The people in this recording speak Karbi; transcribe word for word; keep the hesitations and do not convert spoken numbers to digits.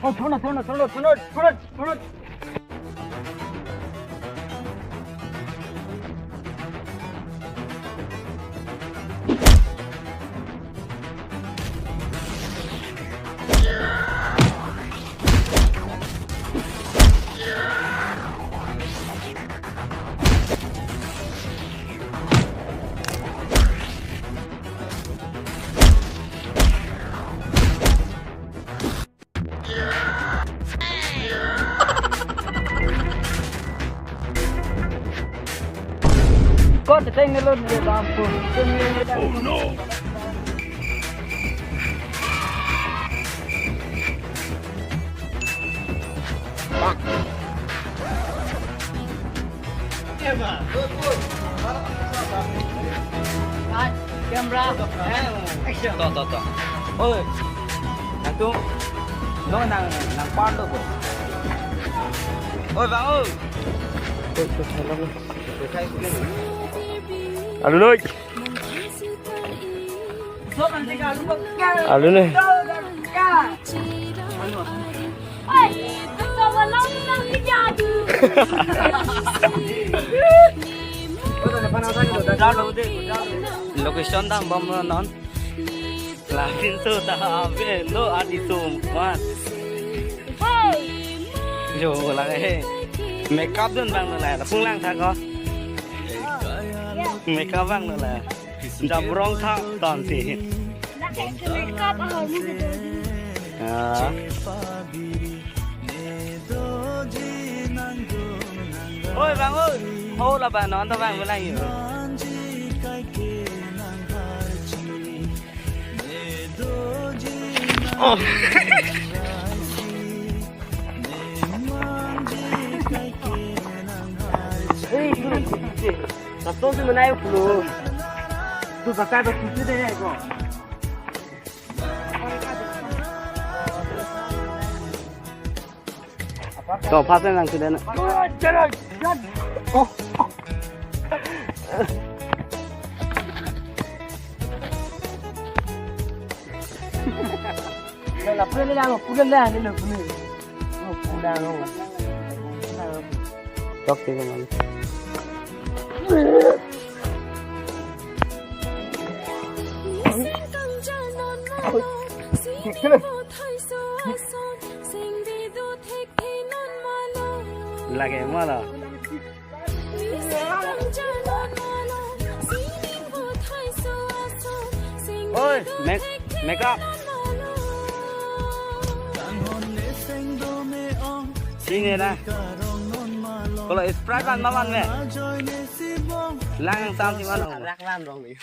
Oh, thona, thona, thona, thona, thona, thona. Kot teng nelo ne bang pun. Oh no. Camera, action. To, to, to. Oi, nangtum, no nang, nang part lo bo. Oi, bang, oi. Oi, to, salam. Alo, noi. Alo ne. Location dambom non. Lapinso ta avelo adi sum mat. Jo lage he. Makeup dun abang lo la, lapu lang tha ko. Makeup abang lo la. Jam rong tha ton si. Lake ke makeup ahormu ke do. Ah. Oi bang oi. Ho la bang non ta bang belang yo. Oh. Hey, laso si menai pulo. Tu pakai ba kusi de ko. To, pas nang sudah na. Oh. Lapu le lang, pulang lang, le lapu le. Oh, pulang, oh. Tok sih, teman. Lake mana? Oi, make, makeup. Sini dah. Kalau Sprite kan maman me. Lang yang sam si mana? Rak lam dong ni.